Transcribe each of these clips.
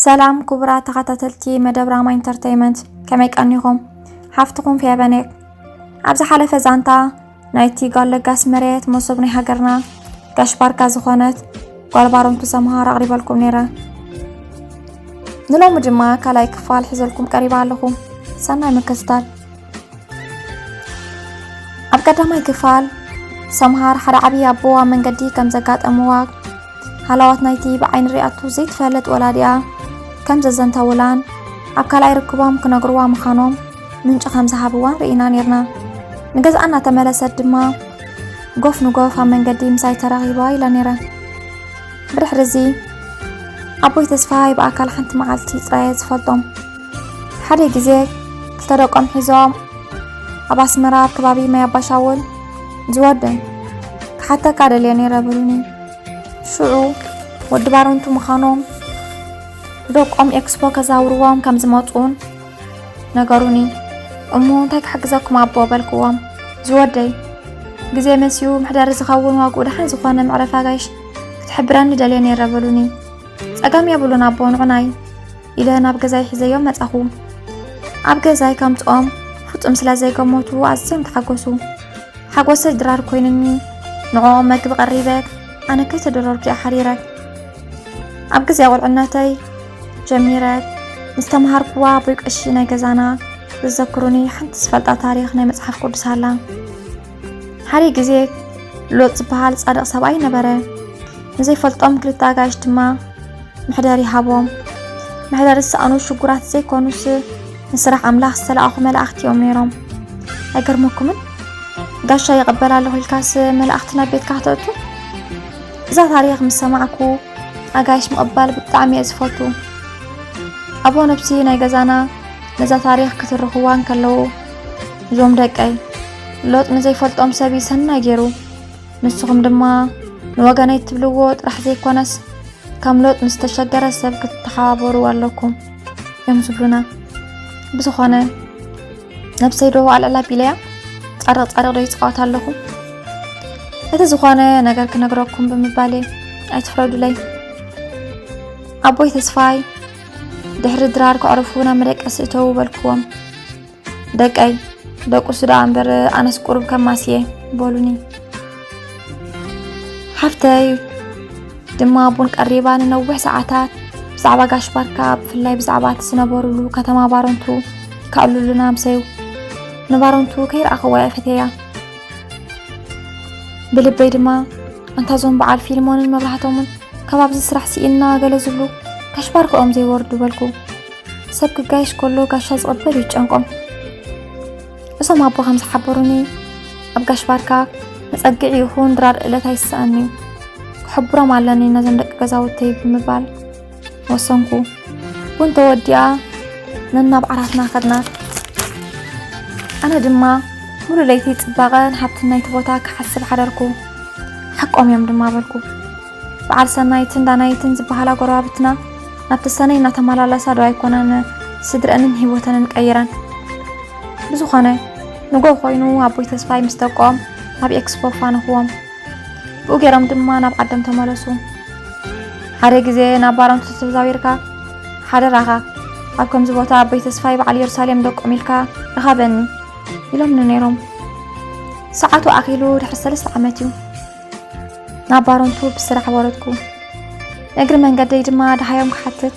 ሰላም ክቡራት ተኸታተልቲ መደብ ራማ ኢንተርተይመንት፣ ከመይ ቀኒኹም? ሓፍትኹም ፌበን እየ። ኣብ ዝሓለፈ ዛንታ ናይቲ ጓል ለጋስ መሬት መሶብ ናይ ሃገርና ጋሽ ባርካ ዝኾነት ጓል ባረንቱ ሰምሃር ኣቕሪበልኩም ነይረ። ንሎሚ ድማ ካልኣይ ክፋል ሒዘልኩም ቀሪበ ኣለኹ። ሰናይ ምክትታል። ኣብ ቀዳማይ ክፋል ሰምሃር ሓደ ዓብዪ ኣቦ ኣብ መንገዲ ከም ዘጋጠምዋ፣ ሃለዋት ናይቲ ብዓይኒ ሪኣቶ ዘይትፈልጥ ወላዲኣ ከም ዘዘንተውላን ኣብ ካልኣይ ርክቦም ክነግርዋ ምዃኖም ምንጪ ከም ዝሃብዋን ርኢና ነይርና። ንገዝኣ እናተመለሰት ድማ ጎፍ ንጎፍ ኣብ መንገዲ ምሳይ ተራኺባ ኢላ ነይረ። ብድሕሪ እዚ ኣቦይ ተስፋይ ብኣካል ሓንቲ መዓልቲ ጥራይ እየ ዝፈልጦም። ሓደ ግዜ ክልተ ደቆም ሒዞም ኣብ ኣስመራ ኣብ ከባቢ ማይ ኣባሻውል ዝወደይ ክሓተካ ደልየ ነይረ በሉኒ። ሽዑ ወዲ ባረንቱ ምዃኖም ደቆም ኤክስፖ ከዛውርዎም ከም ዝመጹን ነገሩኒ። እሞ እንታይ ክሕግዘኩም ኣቦ በልክዎም። ዝወደይ ግዜ መስዩ መሕደሪ ዝኸውን ዋግኡ ደሓን ዝኾነ መዕረፊ ኣጋይሽ ክትሕብረኒ ደልየ ነይረ በሉኒ። ጸገም የብሉን ኣቦ ንዑናይ ኢለ ናብ ገዛይ ሒዘዮም መጻኹ። ኣብ ገዛይ ከምጽኦም ፍጹም ስለ ዘይገመቱ ኣዝዮም ተሓጎሱ። ሓጎሰይ ድራር ኮይኑኒ ንዕኦም መግቢ ቀሪበ ኣነ ከይተደረርኩ እየ ሓዲረ። ኣብ ግዜ ቁልዕነተይ ጀሚረ ምስ ተምሃርኩዋ ኣቦይ ቀሺ ናይ ገዛና ዘዘክሩኒ ሓንቲ ዝፈልጣ ታሪኽ ናይ መጽሓፍ ቅዱስ ኣላ። ሓደ ግዜ ሎጥ ዝበሃል ጻድቕ ሰብኣይ ነበረ። ንዘይፈልጦም ክልተ ኣጋይሽ ድማ መሕደሪ ሃቦም። መሕደሪ ዝሰኣኑ ሽጉራት ዘይኮኑስ ንስራሕ ኣምላኽ ዝተለኣኹ መላእኽቲ እዮም ነይሮም። ኣይገርመኩምን? ጋሻ ይቕበል ኣለኹ ኢልካስ መላእኽቲ ናብ ቤትካ ክተእቱ? እዛ ታሪኽ ምስ ሰማዕኩ ኣጋይሽ ምቕባል ብጣዕሚ እየ ዝፈቱ። ኣቦ ነብሲ ናይ ገዛና ነዛ ታሪኽ ክትርኽዋ እንከለዉ፣ እዞም ደቀይ፣ ሎጥ ንዘይፈልጦም ሰብ እዩ ሰናይ ገይሩ። ንስኹም ድማ ንወገነይ ትብልዎ ጥራሕ ዘይኮነስ፣ ከም ሎጥ ንዝተሸገረ ሰብ ክትተሓባበሩ ኣለኩም እዮም ዝብሉና። ብዝኾነ፣ ነብሰይ ዶ ኣልዕል ኣቢለያ? ጻድቕ ጻድቕ ዶ ይጻወት ኣለኹ? እቲ ዝኾነ ነገር ክነግረኩም ብምባለይ ኣይትፍረዱለይ። ኣቦይ ተስፋይ ድሕሪ ድራር ከዕርፉ ናብ መደቀሲ እተዉ በልክዎም። ደቀይ፣ ደቁሱ ደኣ እምበር ኣነስ ቁሩብ ከማስየ በሉኒ። ሓፍተይ ድማ ቡን ቀሪባ ንነዊሕ ሰዓታት ብዛዕባ ጋሽ ባርካ፣ ብፍላይ ብዛዕባ እቲ ዝነበሩሉ ከተማ ባረንቱ ከዕልሉና ኣምሰዩ። ንባረንቱ ከይረኣኽዋ እየ ፈትየያ። ብልበይ ድማ ኣንታ እዞም በዓል ፊልሞንን መብራህቶምን ካብ ኣብዚ ስራሕ ስኢንና ገለ ዝብሉ ጋሽ ባርክኦም ዘይወርዱ በልኩ። ሰብ ክጋየሽ ከሎ ጋሻ ዝቕበል እዩ ጨንቆም። እዞም ኣቦ ከም ዝሓበሩኒ ኣብ ጋሽ ባርካ መጸግዒ ይኹን ድራር እለት ኣይስኣን እዩ። ክሕብሮም ኣለኒ ነዞም ደቂ ገዛውተይ ብምባል ወሰንኩ። ቡን ተወዲኣ ነናብ ዓራትና ከድና። ኣነ ድማ ሙሉ ለይቲ ጽባቐን ሃብትን ናይቲ ቦታ ክሓስብ ሓደርኩ። ሓቆም እዮም ድማ በልኩ። በዓል ሰናይትን ዳናይትን ዝበሃላ ጎረባብትና ናብቲ ሰነይ እናተመላለሳ ዶ ኣይኮናን ስድረአንን ህይወተንን ቀይረን? ብዝኾነ ንጎ ኮይኑ ኣቦይ ተስፋይ ምስ ደቆም ናብ ኤክስፖ ፋነኽዎም። ብኡ ገይሮም ድማ ናብ ዓዶም ተመለሱ። ሓደ ግዜ ናብ ባረንቱ ተዛዊርካ ሓደራኻ ኣብ ከምዚ ቦታ ኣቦይ ተስፋይ በዓል ኢየሩሳሌም ደቆም ኢልካ ርኸበኒ ኢሎምኒ ነይሮም። ሰዓቱ ኣኺሉ ድሕሪ ሰለስተ ዓመት እዩ ናብ ባረንቱ ብስራሕ ወረድኩ። እግሪ መንገደይ ድማ ደሃዮም ክሓትት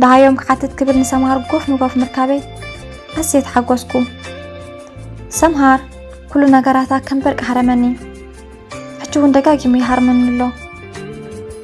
ደሃዮም ክሓትት ክብል ንሰምሃር ጎፍ ንጎፍ ምርካበይ ኣዝየ ተሓጎስኩ። ሰምሃር ኩሉ ነገራታ ከም በርቂ ሃረመኒ። ሕጂ እውን ደጋጊሙ ይሃርመኒ ኣሎ።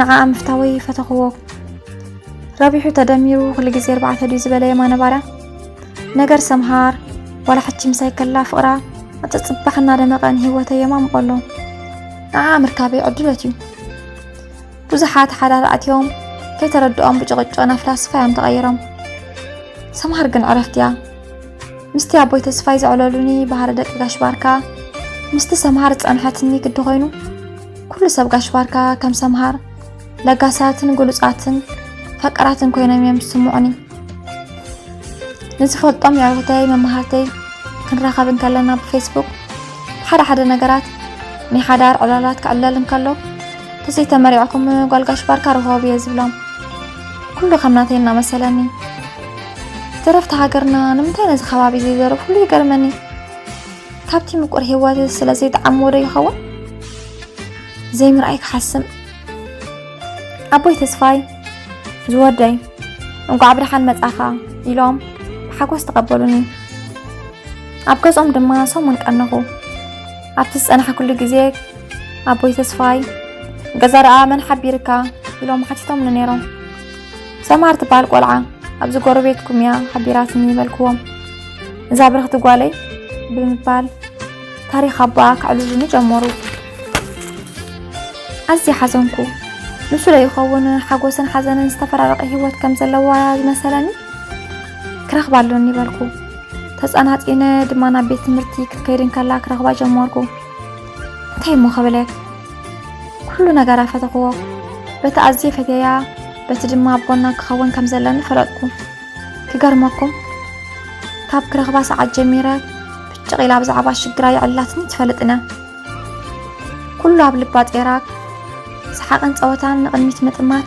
ንዓኣ ምፍታወይ ፈተኽዎ። ረቢሑ ተደሚሩ ኩሉ ግዜ ኣርባዕተ ድዩ ዝበለ የማነ ባርያ? ነገር ሰምሃር ዋላ ሕጂ ምሳይ ከላ ፍቕራ ኣጸጽባሕ እናደመቐ ንህይወተይ የማምቖ ኣሎ። ንዓኣ ምርካበይ ዕድሎት እዩ። ብዙሓት ሓዳር ኣትዮም ከይተረድኦም ብጭቕጭቕ ናብ ፍላስፋ እዮም ተቐይሮም። ሰምሃር ግን ዕረፍቲ እያ። ምስቲ ኣቦይ ተስፋይ ዘዕለሉኒ ባህሪ ደቂ ጋሽ ባርካ፣ ምስቲ ሰምሃር ዝጸንሐትኒ ግዲ ኮይኑ፣ ኩሉ ሰብ ጋሽ ባርካ ከም ሰምሃር ለጋሳትን ግሉጻትን ፈቀራትን ኮይኖም እዮም ዝስምዑኒ። ንዝፈልጦም የዕሩኽተይ መማህርተይ ክንራኸብ እንከለና ብፌስቡክ ሓደ ሓደ ነገራት ናይ ሓዳር ዕላላት ክዕለል እንከሎ፣ ተዘይተመሪዕኩም ጓል ጋሽ ባርካ ርኸቡ እየ ዝብሎም። ኩሉ ከም ናተይ እናመሰለኒ። ተረፍቲ ሃገርና ንምንታይ ነዚ ከባቢ ዘይዘረፍሉ ይገርመኒ። ካብቲ ምቁር ህይወት ስለ ዘይጠዓምዎ ዶ ይኸውን? ዘይምርኣይ ክሓስም። ኣቦይ ተስፋይ፣ ዝወደይ፣ እንቋዕ ብደሓን መጻኻ ኢሎም ብሓጎስ ተቐበሉኒ። ኣብ ገዝኦም ድማ ሰሙን ቀነኹ። ኣብቲ ዝጸናሕኩሉ ግዜ ኣቦይ ተስፋይ፣ "ገዛ ደኣ መን ሓቢርካ?" ኢሎም ሓቲቶምኒ ነይሮም። ሰማር ትበሃል ቆልዓ ኣብዚ ጎረቤትኩም እያ ሓቢራትኒ በልክዎም። "እዛ ብርኽቲ ጓለይ" ብምባል ታሪኽ ኣቦኣ ከዕልሉኒ ጀመሩ። ኣዝየ ሓዘንኩ። ንሱ ዶ ይኸውን ሓጎስን ሓዘንን ዝተፈራረቐ ህይወት ከም ዘለዋ ዝመሰለኒ? ክረኽባ ኣሎኒ በልኩ። ተጸናጺነ ድማ ናብ ቤት ትምህርቲ ክትከይድ እንከላ ክረኽባ ጀመርኩ። እንታይ እሞ ክብል እየ? ኩሉ ነገራ ፈተኽዎ። በቲ ኣዝየ ፈትየያ፣ በቲ ድማ ኣቦና ክኸውን ከም ዘለኒ ፈለጥኩ። ክገርመኩም፣ ካብ ክረኽባ ሰዓት ጀሚረ ብጭቕ ኢላ ብዛዕባ ሽግራ የዕልላትኒ ትፈልጥን እያ። ኩሉ ኣብ ልባ ጸይራ፣ ሰሓቕን ጸወታን ንቕድሚት ምጥማት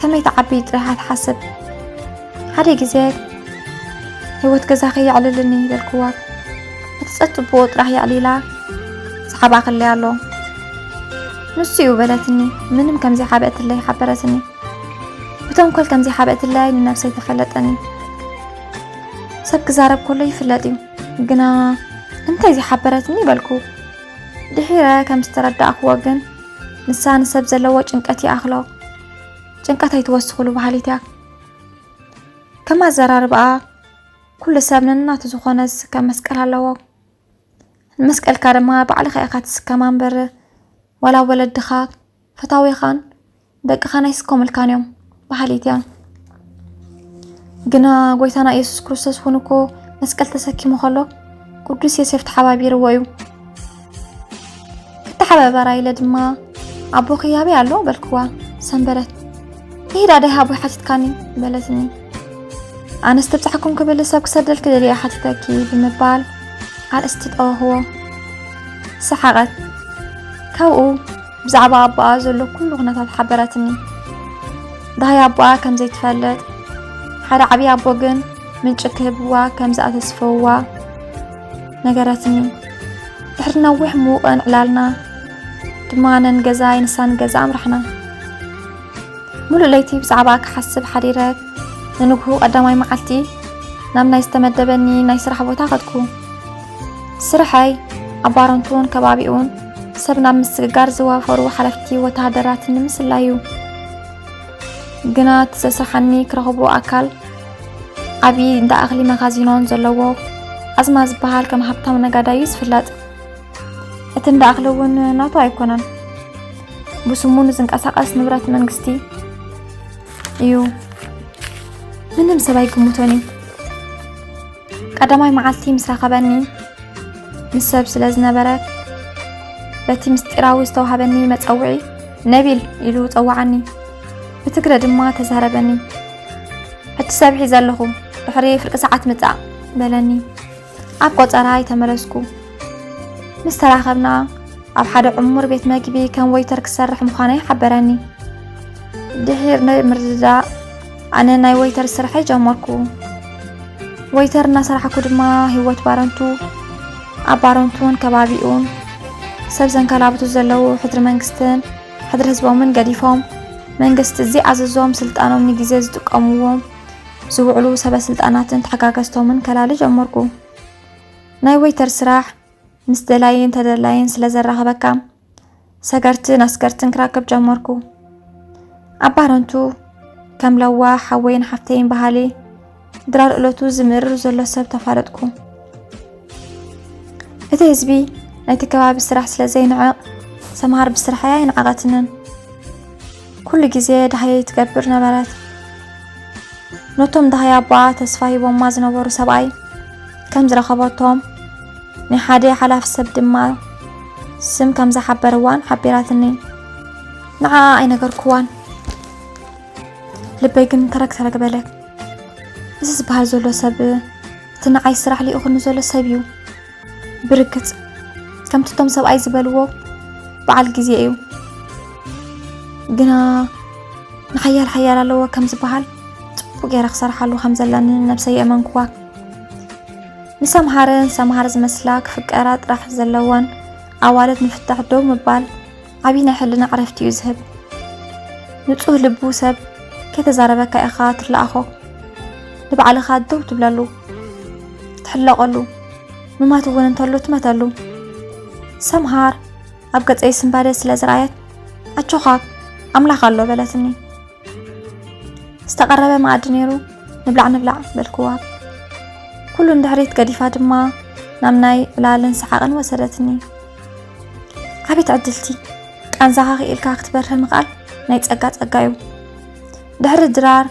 ከመይ ትዓቢ ጥራይ እያ ትሓስብ። ሓደ ግዜ፣ "ህይወት ገዛኺ የዕልልኒ" በልክዋ። እቲ ጸጥ ጽቡቕ ጥራሕ የዕሊላ ዝሓባእክለይ ኣሎ። "ንሱ እዩ" በለትኒ። ምንም ከም ዘይሓበእትለይ ሓበረትኒ። ብተንኮል ከም ዘይሓበእትለይ ንነብሰይ ተፈለጠኒ። ሰብ ክዛረብ ከሎ ይፍለጥ እዩ፣ ግና ንምንታይ ዘይሓበረትኒ በልኩ። ድሒረ ከም ዝተረዳእክዎ ግን፣ ንሳ ንሰብ ዘለዎ ጭንቀት ይኣኽሎ። ጭንቀት ኣይትወስኽሉ በሃሊት እያ። ከም ኣዘራርባኣ፣ ኩሉ ሰብ ነናቱ ዝኾነ ዝስከም መስቀል ኣለዎ። ንመስቀልካ ድማ ባዕልኻ ኢኻ ትስከማ እምበር፣ ዋላ ወለድኻ፣ ፈታዊኻን ደቅኻን ኣይስከሙልካን እዮም በሃሊት እያ። ግና ጎይታና ኢየሱስ ክርስቶስ እውን እኮ መስቀል ተሰኪሙ ከሎ፣ ቅዱስ ዮሴፍ ተሓባቢርዎ እዩ። "ክተሓባበራ" ኢለ ድማ፣ "ኣቦኺ ኣበይ ኣሎ?" በልክዋ። ሰንበደት። "ይሂዳ ዳይ ኣቦይ ሓቲትካኒ?" በለትኒ። "ኣነስ ተብጻሕኩም ክብል ሰብ ክሰደልኪ ደልየ ሓቲተኪ" ብምባል ኣርእስቲ ጠወኽዎ። ሰሓቐት። ካብኡ ብዛዕባ ኣቦኣ ዘሎ ኩሉ ኩነታት ሓበረትኒ። ደሃይ ኣቦኣ ከም ዘይትፈልጥ፣ ሓደ ዓብዪ ኣቦ ግን ምንጪ ክህብዋ ከም ዝኣተስፈውዋ ነገረትኒ። ድሕሪ ነዊሕ ምዉቕን ዕላልና ድማ ነንገዛይ ንሳ ንገዛ ኣምራሕና። ሙሉእ ለይቲ ብዛዕባኣ ክሓስብ ሓዲረ፣ ንንግሁ ቀዳማይ መዓልቲ ናብ ናይ ዝተመደበኒ ናይ ስራሕ ቦታ ከድኩ። ስርሐይ ኣብ ባረንቱን ከባቢኡን ሰብ ናብ ምስግጋር ዝዋፈሩ ሓለፍቲ ወተሃደራት ንምስላዩ። ግና እቲ ዘስርሓኒ ክረኽቦ ኣካል ዓቢ እንዳ እኽሊ መኻዚኖን ዘለዎ ኣዝማ ዝበሃል ከም ሃብታም ነጋዳይ እዩ ዝፍለጥ። እቲ እንዳ እኽሊ እውን ናቱ ኣይኮነን፣ ብስሙ ንዝንቀሳቐስ ንብረት መንግስቲ እዩ። ምንም ሰብ ኣይግምቶን እዩ። ቀዳማይ መዓልቲ ምስ ረኸበኒ ምስ ሰብ ስለ ዝነበረ፣ በቲ ምስጢራዊ ዝተዋህበኒ መጸውዒ ነቢል ኢሉ ጸውዓኒ። ብትግረ ድማ ተዛረበኒ። "ሕጂ ሰብ ሒዘ ኣለኹ፣ ድሕሪ ፍርቂ ሰዓት ምጻእ" በለኒ። ኣብ ቆጸራይ ተመለስኩ። ምስ ተራኸብና፣ ኣብ ሓደ ዕሙር ቤት መግቢ ከም ወይተር ክሰርሕ ምዃነይ ሓበረኒ። ድሒር ናይ ምርድዳእ፣ ኣነ ናይ ወይተር ስርሐይ ጀመርኩ። ወይተር እናሰራሕኩ ድማ ህይወት ባረንቱ፣ ኣብ ባረንቱን ከባቢኡን ሰብ ዘንከላብቱ ዘለዉ ሕድሪ መንግስትን ሕድሪ ህዝቦምን ገዲፎም፣ መንግስቲ ዝኣዘዞም ስልጣኖም ንግዜ ዝጥቀምዎም ዝውዕሉ ሰበ ስልጣናትን ተሓጋገዝቶምን ከላሊ ጀመርኩ። ናይ ወይተር ስራሕ ምስ ደላይን ተደላይን ስለ ዘራኽበካ፣ ሰገርትን ኣስገርትን ክራከብ ጀመርኩ። ኣብ ባረንቱ ከም ለዋህ ሓወይን ሓፍተይን በሃሊ፣ ድራር እለቱ ዝምርር ዘሎ ሰብ ተፋለጥኩ። እቲ ህዝቢ ናይቲ ከባቢ ስራሕ ስለ ዘይንዕቕ፣ ሰምሃር ብስርሐይ ኣይነዓቐትንን። ኩሉ ግዜ ደሃየይ ትገብር ነበረት። ነቶም ደሃይ ኣቦኣ ተስፋ ሂቦማ ዝነበሩ ሰብኣይ ከም ዝረኸበቶም፣ ናይ ሓደ ሓላፊ ሰብ ድማ ስም ከም ዝሓበርዋን ሓቢራትኒ። ንዓኣ ኣይነገርክዋን። ልበይ ግን ተረግ ተረግ በለ። እዚ ዝበሃል ዘሎ ሰብ፣ እቲ ንዓይ ስራሕ ልኢኹኒ ዘሎ ሰብ እዩ። ብርግጽ፣ ከምቲ እቶም ሰብኣይ ዝበልዎ፣ በዓል ግዜ እዩ። ግና ንሓያል ሓያል ኣለዎ ከም ዝበሃል ጽቡቕ ገይረ ክሰርሓሉ ከም ዘለኒ ነብሰይ የእመንኩዋ። ንሰምሃርን ሰምሃር ዝመስላ ክፍቀራ ጥራሕ ዘለወን ኣዋልድ ንፍታሕ ደው ምባል ዓብዪ ናይ ሕልና ዕረፍቲ እዩ ዝህብ። ንጹህ ልቡ ሰብ ከይተዛረበካ ኢኻ ትላኣኾ። ንባዕልኻ ደው ትብለሉ፣ ትሕለቐሉ፣ ምማት እውን እንተሎ ትመተሉ። ሰምሃር ኣብ ገጸይ ስንባደ ስለ ዝረኣየት፣ ኣጆኻ ኣምላኽ ኣሎ በለትኒ። ዝተቐረበ መኣዲ ነይሩ፣ ንብላዕ ንብላዕ በልክዋ። ኩሉ ንድሕሪት ገዲፋ ድማ ናብ ናይ ዕላልን ሰሓቕን ወሰደትኒ። ዓቤት ዕድልቲ፣ ቃንዛኻ ክኢልካ ክትበርህ ምኽኣል ናይ ጸጋ ጸጋ እዩ። ድሕሪ ድራር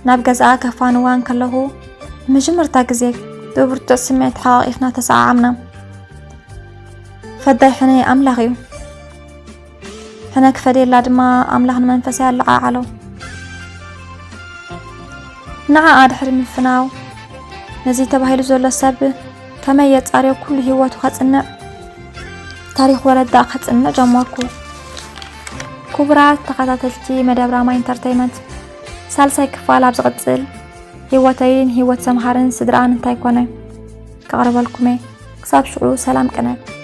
ናብ ገዛኣ ከፋንዋ እንከለኹ፣ ንመጀመርታ ግዜ ብብርቱዕ ስምዒት ተሓቋቒፍና ተሰዓዓምና። ፈዳይ ሕነ ኣምላኽ እዩ። ሕነ ክፈድየላ ድማ ኣምላኽ ንመንፈሰይ ኣለዓዓሎ። ንዓኣ ድሕሪ ምፍናው፣ ነዚ ተባሂሉ ዘሎ ሰብ ከመይ የጻርዮ ኩሉ ህይወቱ ከጽንዕ፣ ታሪኽ ወለዳ ከጽንዕ ጀመርኩ። ክቡራት ተኸታተልቲ መደብ ራማ ኢንተርተይመንት፣ ሳልሳይ ክፋል ኣብ ዝቕጽል ህይወተይን ህይወት ሰምሃርን ስድራኣን እንታይ ኮነ ከቕርበልኩም እየ። ክሳብ ሽዑ ሰላም ቅነ።